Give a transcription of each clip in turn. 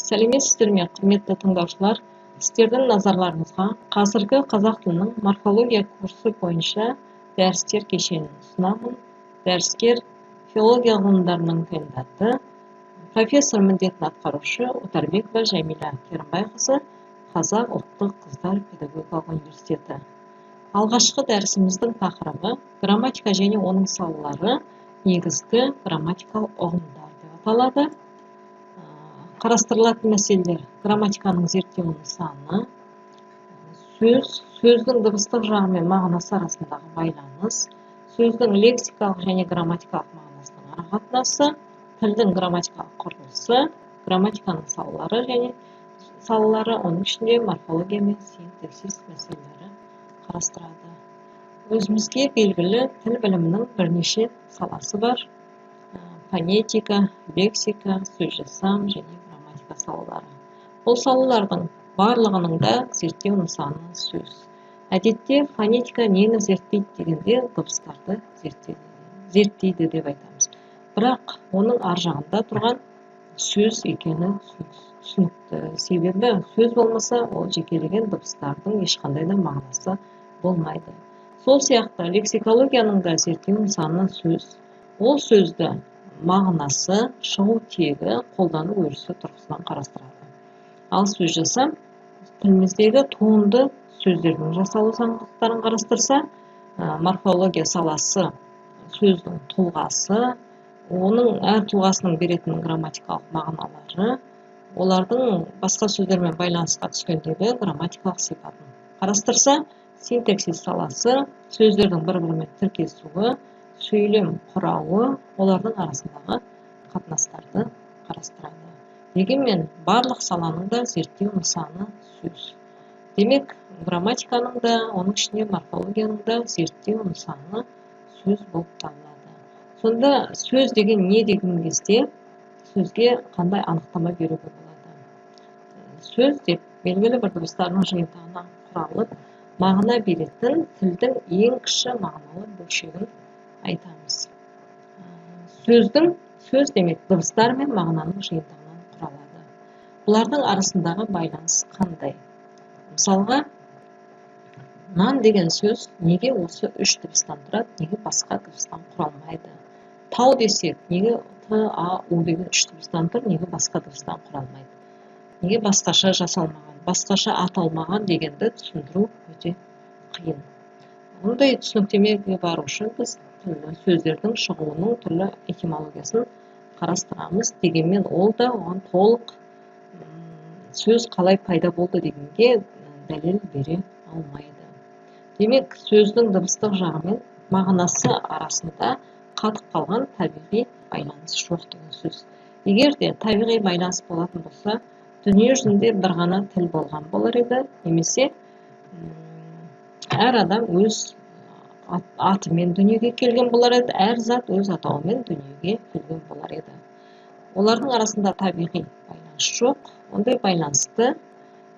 Сәлеметсіздер ме, құрметті тыңдаушылар! Сіздердің назарларыңызға қазіргі қазақ тілінің морфология курсы бойынша дәрістер кешенін ұсынамын. Дәріскер — филология ғылымдарының кандидаты, профессор міндетін атқарушы Отарбекова Жәмила Керімбайқызы, Қазақ ұлттық қыздар педагогикалық университеті. Алғашқы дәрісіміздің тақырыбы «Грамматика және оның салалары. Негізгі грамматикалық ұғымдар» деп аталады. Қарастырылатын мәселелер: грамматиканың зерттеу нысаны сөз, сөздің дыбыстық жағы мен мағынасы арасындағы байланыс, сөздің лексикалық және грамматикалық мағынасының арақатынасы, тілдің грамматикалық құрылысы, грамматиканың салалары және салалары, оның ішінде морфология мен синтаксис мәселелері қарастырады. Өзімізге белгілі, тіл білімінің бірнеше саласы бар: фонетика, лексика, сөзжасам және грамматика салалары. Бұл салалардың барлығының да зерттеу нысаны сөз. Әдетте фонетика нені зерттейді дегенде, дыбыстарды зерттейді деп айтамыз. Бірақ оның ар жағында тұрған сөз екені түсінікті. Себебі сөз болмаса, ол жекелеген дыбыстардың ешқандай да мағынасы болмайды. Сол сияқты лексикологияның да зерттеу нысаны сөз. Ол сөзді мағынасы, шығу тегі, қолдану өрісі тұрғысынан қарастырады. Ал сөзжасам тіліміздегі туынды сөздердің жасалу заңдылықтарын қарастырса, морфология саласы сөздің тұлғасы, оның әр тұлғасының беретін грамматикалық мағыналары, олардың басқа сөздермен байланысқа түскендегі грамматикалық сипатын қарастырса, синтаксис саласы сөздердің бір бірімен тіркесуі, сөйлем құрауы, олардың арасындағы қатынастарды қарастырады. Дегенмен барлық саланың да зерттеу нысаны сөз. Демек, грамматиканың да, оның ішінде морфологияның да зерттеу нысаны сөз болып табылады. Сонда сөз деген не деген кезде, сөзге қандай анықтама беруге болады? Сөз деп белгілі бір дыбыстардың жиынтығынан құралып, мағына беретін тілдің ең кіші мағыналы бөлшегін айтамыз. Сөз демек дыбыстар мен мағынаның жиынтығынан құралады. Бұлардың арасындағы байланыс қандай? Мысалға, нан деген сөз неге осы үш дыбыстан тұрады, неге басқа дыбыстан құралмайды? Тау десек, неге т, а, у деген үш дыбыстан тұр, неге басқа дыбыстан құралмайды, неге басқаша жасалмаған, басқаша аталмаған дегенді түсіндіру өте қиын. Мұндай түсініктемеге бару үшін біз түрлі сөздердің шығуының түрлі этимологиясын қарастырамыз. Дегенмен ол да оған толық сөз қалай пайда болды дегенге дәлел бере алмайды. Демек, сөздің дыбыстық жағы мен мағынасы арасында қатып қалған табиғи байланыс жоқ деген сөз. Егер де табиғи байланыс болатын болса, дүние жүзінде бір ғана тіл болған болар еді немесе әр адам өз атымен дүниеге келген болар еді, әр зат өз атауымен дүниеге келген болар еді. Олардың арасында табиғи байланыс жоқ. Ондай байланысты,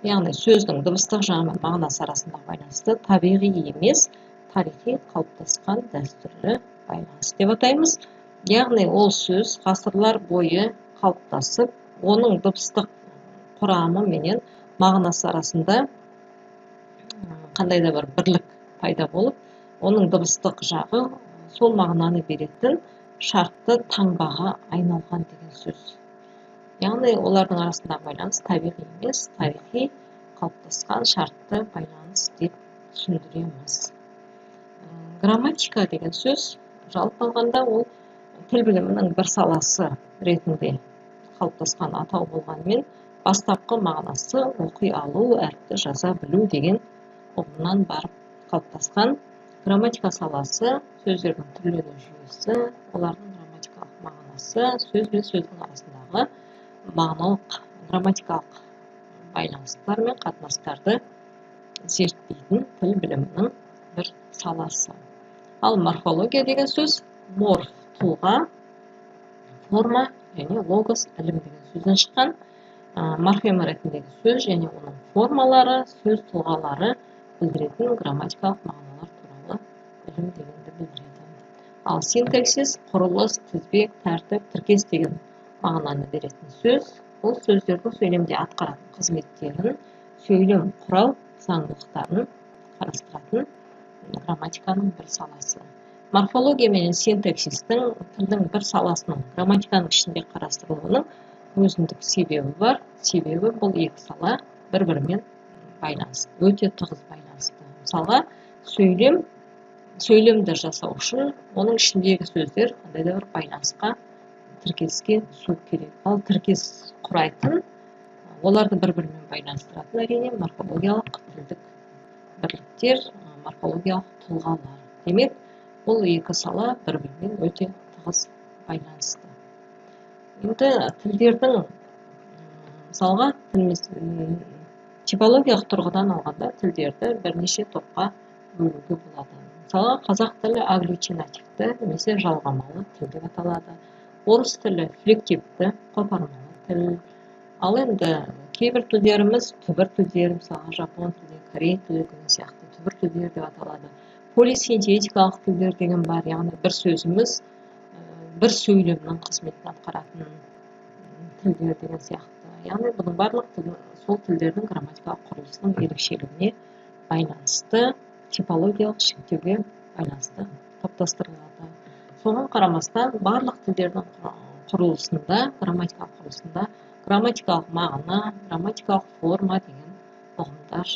яғни сөздің дыбыстық жағы мен мағынасы арасындағы байланысты табиғи емес, тарихи қалыптасқан дәстүрлі байланыс деп атаймыз. Яғни ол сөз ғасырлар бойы қалыптасып, оның дыбыстық құрамы менен мағынасы арасында қандай да бір бірлік пайда болып, оның дыбыстық жағы сол мағынаны беретін шартты таңбаға айналған деген сөз. Яғни олардың арасындағы байланыс табиғи емес, тарихи қалыптасқан шартты байланыс деп түсіндіреміз. Грамматика деген сөз жалпы алғанда ол тіл білімінің бір саласы ретінде қалыптасқан атау болғанымен, бастапқы мағынасы оқи алу, әріпті жаза білу деген ұғымнан барып қалыптасқан. Грамматика саласы сөздердің түрлену жүйесі, олардың грамматикалық мағынасы, сөз бен сөздің арасындағы мағыналық, грамматикалық байланыстар мен қатынастарды зерттейтін тіл білімінің бір саласы. Ал морфология деген сөз морф — тұлға, форма және логос — ілім деген сөзден шыққан. Морфема ретіндегі сөз және оның формалары, сөз тұлғалары білдіретін грамматикалық мағыналар туралы ілім дегенді білдіреді. Ал синтаксис — құрылыс, тізбек, тәртіп, тіркес деген мағынаны беретін сөз. Бұл сөздердің сөйлемде атқаратын қызметтерін, сөйлем құрау заңдылықтарын қарастыратын грамматиканың бір саласы. Морфология мен синтаксистің тілдің бір саласының грамматиканың ішінде қарастырылуының өзіндік себебі бар. Себебі бұл екі сала бір-бірімен байланысты, өте тығыз байланысты. Мысалға, сөйлемді жасау үшін оның ішіндегі сөздер қандай да бір байланысқа, тіркеске түсу керек. Ал тіркес құрайтын, оларды бір-бірімен байланыстыратын әрине морфологиялық тілдік бірліктер, морфологиялық тұлғалар. Демек, бұл екі сала бір-бірімен өте тығыз байланысты. Енді тілдердің, мысалға, типологиялық тұрғыдан алғанда тілдерді бірнеше топқа бөлуге болады. Мысалға, қазақ тілі агглютинативті немесе жалғамалы тіл деп аталады. Орыс тілі флективті, қопармалы тіл. Ал енді кейбір тілдеріміз түбір тілдер, мысалға, жапон тілі, корей тілі деген сияқты түбір тілдер деп аталады. Полисинтетикалық тілдер деген бар, яғни бір сөзіміз бір сөйлемнің қызметін атқаратын тілдер деген сияқты. Яғни бұның барлық сол тілдердің грамматикалық құрылысының ерекшелігіне байланысты, типологиялық жіктеуге байланысты топтастырылады. Соған қарамастан барлық тілдердің құрылысында, грамматикалық құрылысында грамматикалық мағына, грамматикалық форма деген ұғымдар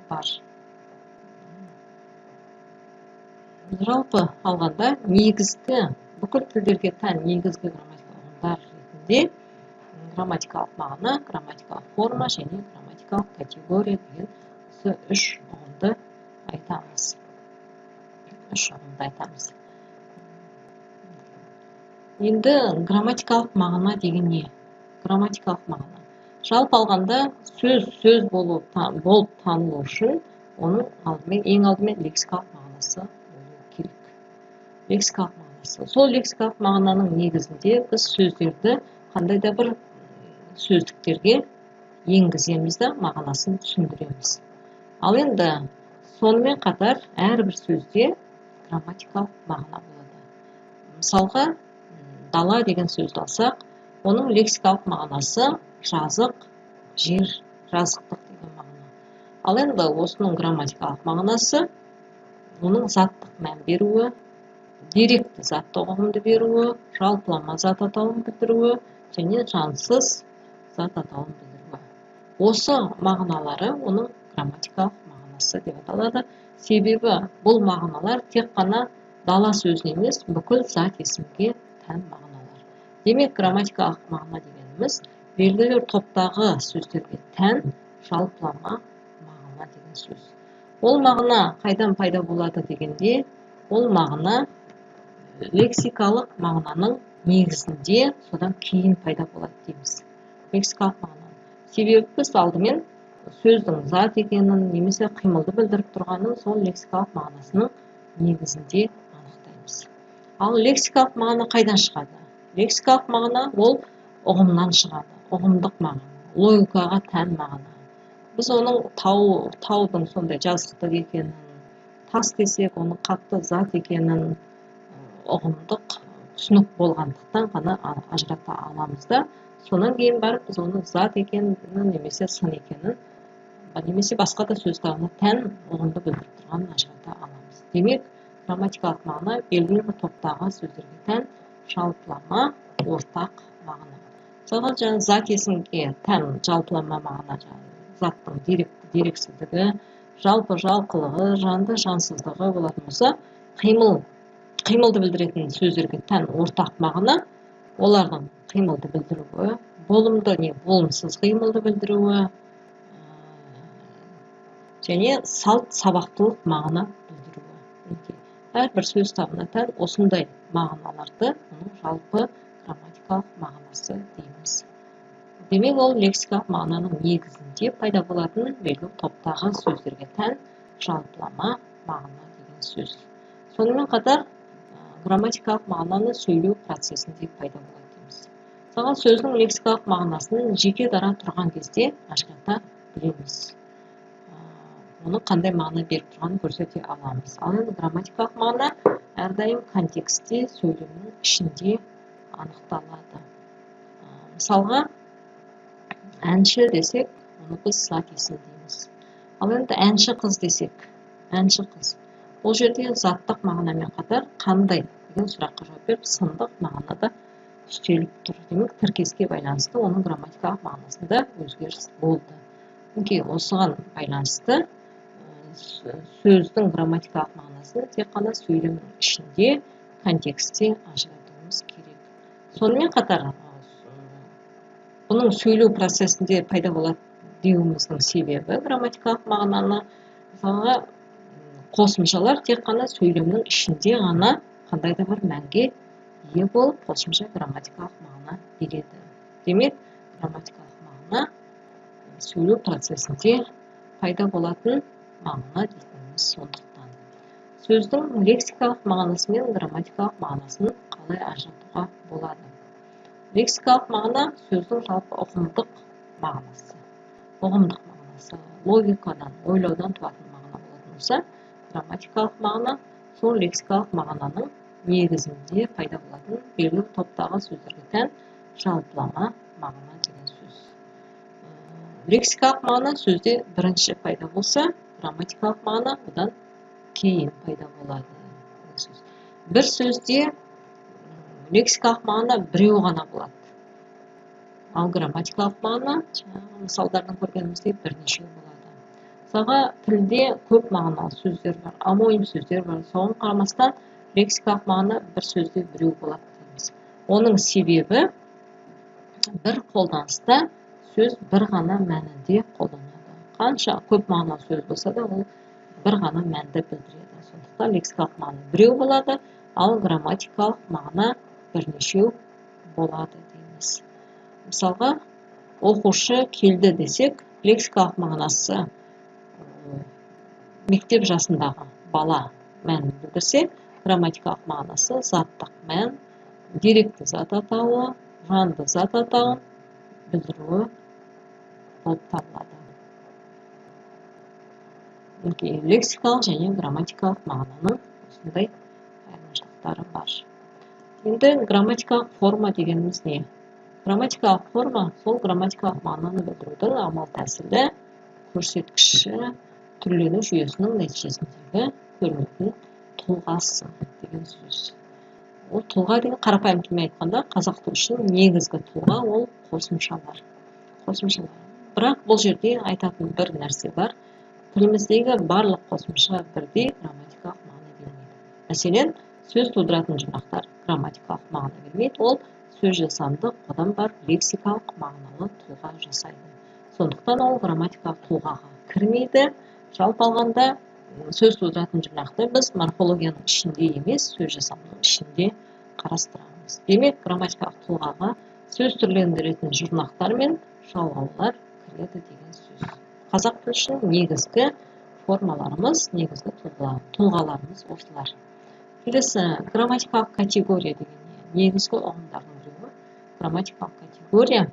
бар. Жалпы алғанда негізгі, бүкіл тілдерге тән негізгі грамматикалық ұғымдар ретінде грамматикалық мағына, грамматикалық форма және грамматикалық категория деген осы үш ұғымды айтамыз. Үш ұғымды айтамыз. Енді грамматикалық мағына деген не? Грамматикалық мағына. Жалпы алғанда сөз сөз болып танылу үшін оның алдымен, ең алдымен лексикалық мағынасы болу керек. Лексикалық мағынасы. Сол лексикалық мағынаның негізінде біз сөздерді қандай да бір сөздіктерге енгіземіз де мағынасын түсіндіреміз. Ал енді сонымен қатар әрбір сөзде грамматикалық мағына болады. Мысалға, дала деген сөзді алсақ, оның лексикалық мағынасы жазық жер, жазықтық деген мағына. Ал енді осының грамматикалық мағынасы оның заттық мән беруі, деректі заттық ұғымды беруі, жалпылама зат атауын білдіруі және жансыз зат атауын білдіруі. Осы мағыналары оның грамматикалық мағынасы деп аталады. Себебі бұл мағыналар тек қана дала сөзіне емес, бүкіл зат есімге тән мағыналар. Демек, грамматикалық мағына дегеніміз белгілі бір топтағы сөздерге тән жалпылама мағына деген сөз. Ол мағына қайдан пайда болады дегенде, ол мағына лексикалық мағынаның негізінде содан кейін пайда болады дейміз. Лексикалық мағына. Себебі біз алдымен сөздің зат екенін немесе қимылды білдіріп тұрғанын сол лексикалық мағынасының негізінде анықтаймыз. Ал лексикалық мағына қайдан шығады? Лексикалық мағына ол ұғымнан шығады. Ұғымдық мағына, логикаға тән мағына. Біз оның таудың сондай жазықтық екенін, тас десек оның қатты зат екенін ұғымдық түсінік болғандықтан ғана ажырата аламыз да, сонан кейін барып біз оның зат екенін немесе сын екенін немесе басқа да сөз табына тән ұғымды білдіріп тұрғанын ажырата аламыз. Демек, грамматикалық мағына белгілі бір топтағы сөздерге тән жалпылама ортақ мағына. Мысалға, жаңа зат есімге тән жалпылама мағына, заттың дерексіздігі, жалпы жалқылығы, жанды жансыздығы болатын болса, қимылды білдіретін сөздерге тән ортақ мағына, олардың қимылды білдіруі, болымды не болымсыз қимылды білдіруі және салт сабақтылық мағына білдіруі. Әрбір сөз табына тән осындай мағыналарды оның жалпы грамматикалық мағынасы дейміз. Демек, ол лексикалық мағынаның негізінде пайда болатын белгілі топтағы сөздерге тән жалпылама мағына деген сөз. Сонымен қатар грамматикалық мағынаны сөйлеу процесінде пайда болады дейміз. Мысалға, сөздің лексикалық мағынасын жеке дара тұрған кезде ажырата білеміз. Оны қандай мағына беріп тұрғанын көрсете аламыз. Ал енді грамматикалық мағына әрдайым контекстте, сөйлемнің ішінде анықталады. Мысалға, Әнші десек, оны біз зат есім дейміз. Ал енді әнші қыз десек, әнші қыз. Бұл жерде заттық мағынамен қатар қандай деген сұраққа жауап беріп, сындық мағына да үстеліп тұр. Демек, тіркеске байланысты оның грамматикалық мағынасында өзгеріс болды. Мінекей, осыған байланысты сөздің грамматикалық мағынасын тек қана сөйлемнің ішінде, контекстте ажыратуымыз керек. Сонымен қатар бұның сөйлеу процесінде пайда болады деуіміздің себебі грамматикалық мағынаны, мысалға, қосымшалар тек қана сөйлемнің ішінде ғана қандай да бір мәнге ие болып, қосымша грамматикалық мағына береді. Демек, грамматикалық мағына сөйлеу процесінде пайда болатын мағына дейтініміз сондықтан. Сөздің лексикалық мағынасы мен грамматикалық мағынасын қалай ажыратуға болады? Лексикалық мағына сөздің жалпы ұғымдық мағынасы. Ұғымдық мағынасы логикадан, ойлаудан туатын мағына болатын болса, грамматикалық мағына сол лексикалық мағынаның негізінде пайда болатын белгілі топтағы сөздерге тән жалпылама мағына деген сөз. Лексикалық мағына сөзде бірінші пайда болса, грамматикалық мағына одан кейін пайда болады деген сөз. Бір сөзде лексикалық мағына біреу ғана болады, ал грамматикалық мағына жаңағы мысалдардан көргеніміздей бірнешеу болады. Мысалға, тілде көп мағыналы сөздер бар, омоним сөздер бар. Соған қарамастан лексикалық мағына бір сөзде біреу болады дейміз. Оның себебі бір қолданыста сөз бір ғана мәнінде қолданады. Қанша көп мағыналы сөз болса да, ол бір ғана мәнді білдіреді. Сондықтан лексикалық мағына біреу болады, ал грамматикалық мағына бірнешеу болады дейміз. Мысалға, оқушы келді десек, лексикалық мағынасы мектеп жасындағы бала мәнін білдірсе, грамматикалық мағынасы заттық мән, деректі зат атауы, жанды зат атауын білдіруі болып табылады. Мінекей, лексикалық және грамматикалық мағынаның осындай айырмашылықтары бар. Енді грамматикалық форма дегеніміз не? Грамматикалық форма сол грамматикалық мағынаны білдірудің амал тәсілі, көрсеткіші, түрлену жүйесінің нәтижесіндегі көрінетін тұлғасы деген сөз. Ол тұлға деген қарапайым тілмен айтқанда, қазақ тілі үшін негізгі тұлға ол қосымшалар. Қосымшалар. Бірақ бұл жерде айтатын бір нәрсе бар. Тіліміздегі барлық қосымша бірдей грамматикалық мағына бермейді. Мәселен, сөз тудыратын жұрнақтар грамматикалық мағына бермейді, ол сөз жасандық, одан барып лексикалық мағыналы тұлға жасайды. Сондықтан ол грамматикалық тұлғаға кірмейді. Жалпы алғанда, сөз тудыратын жұрнақты біз морфологияның ішінде емес, сөз жасамның ішінде қарастырамыз. Демек, грамматикалық тұлғаға сөз түрлендіретін жұрнақтар мен жалғаулар кіреді деген сөз. Қазақ тілі үшін негізгі формаларымыз, негізгі тұлғаларымыз осылар. Келесі грамматикалық категория деген не? Негізгі ұғымдардың біреуі грамматикалық категория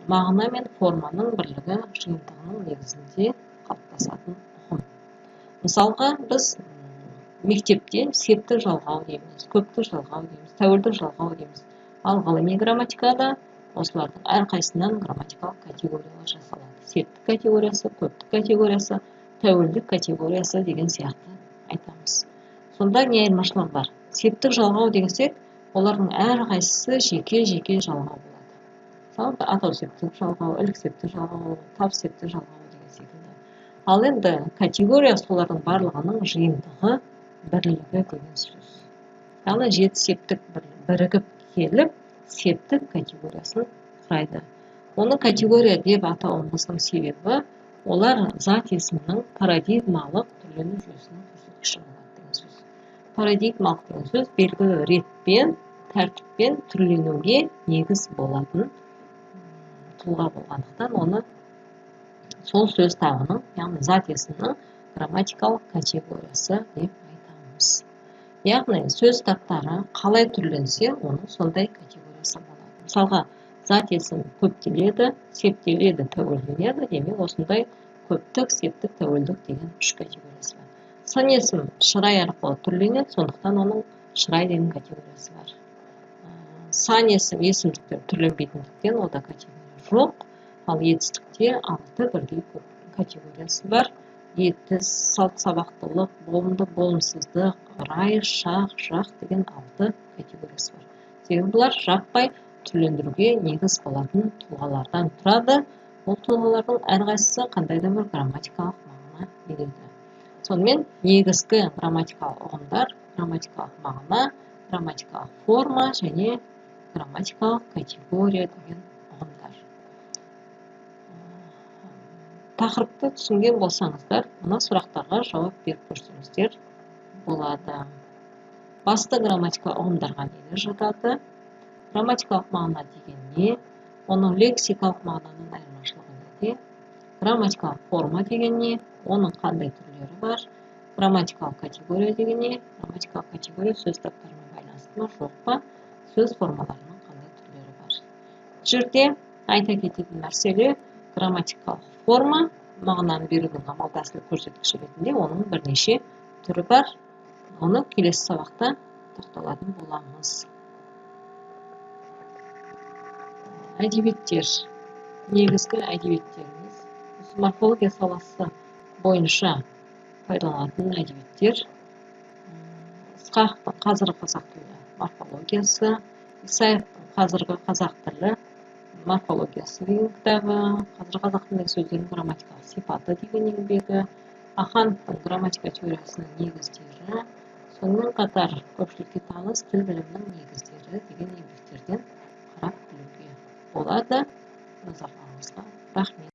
мағына мен форманың бірлігі жиынтығының негізінде қалыптасатын ұғым. Мысалға, біз мектепте септік жалғау дейміз, көптік жалғау дейміз, тәуелдік жалғау дейміз. Ал ғылыми грамматикада осылардың әрқайсысынан грамматикалық категориялар жасалады. Септік категориясы, көптік категориясы, тәуелдік категориясы деген сияқты айтамыз. Сонда не айырмашылығы бар? Септік жалғау десек, олардың әрқайсысы жеке-жеке жалғау болады. Мысалы, атау септік жалғау, ілік септік жалғау, тап септік жалғау деген секілді. Ал енді категория солардың барлығының жиынтығы, бірлігі деген сөз. Яғни жеті септік бірігіп келіп, септік категориясын құрайды. Оны категория деп атауымыздың себебі, олар зат есімнің парадигмалық түрлену жүйесінің көрсеткіші болады деген сөз. Парадигмалық деген сөз белгілі ретпен, тәртіппен түрленуге негіз болатын тұлға болғандықтан, оны сол сөз табының, яғни зат есімнің грамматикалық категориясы деп айтамыз. Яғни сөз таптары қалай түрленсе, оның сондай категориясы болады. Мысалға, зат есім көптеледі, септеледі, тәуелденеді. Демек, осындай көптік, септік, тәуелдік деген үш категориясы бар. Сын есім шырай арқылы түрленеді, сондықтан оның шырай деген категориясы бар. Сан есім есімдіктер түрленбейтіндіктен, онда категория жоқ. Ал етістікте 6 бірдей категориясы бар. Етіс, салт сабақтылық, болымды, болымсыздық, рай, шақ, жақ деген 6 категориясы бар. Себебі бұлар жаппай түрлендіруге негіз болатын тұлғалардан тұрады. Ол тұлғалардың әрқайсысы қандай да бір грамматикалық мағына береді. Сонымен негізгі грамматикалық ұғымдар грамматикалық мағына, грамматикалық форма және грамматикалық категория деген ұғымдар. Тақырыпты түсінген болсаңыздар, мына сұрақтарға жауап беріп көрсеңіздер болады. Басты грамматика ұғымдарға нелер жатады? Грамматикалық мағына деген не? Оның лексикалық мағынаның айырмашылығы неде? Грамматикалық форма деген не? Оның қандай түрлері бар? Грамматикалық категория деген не? Грамматикалық категория сөз таптарымен байланысты ма, жоқ па? Сөз формаларының қандай түрлері бар? Бұл жерде айта кететін мәселе грамматикалық форма мағынаны берудің амал тәсілі көрсеткіші ретінде оның бірнеше түрі бар. Оны келесі сабақта тоқталатын боламыз. Әдебиеттер, негізгі әдебиеттеріміз осы морфология саласы бойынша пайдаланатын әдебиеттер. Ысқақовтың қазіргі қазақ тілі морфологиясы, Исаевтың қазіргі қазақ тілі морфологиясы деген кітабы, қазіргі қазақ тіліндегі сөздердің грамматикалық сипаты деген еңбегі, Ахановтың грамматика теориясының негіздері, сонымен қатар көпшілікке таныс тіл білімінің негіздері деген еңбектерден қарап білуге болады. Назарларыңызға рахмет.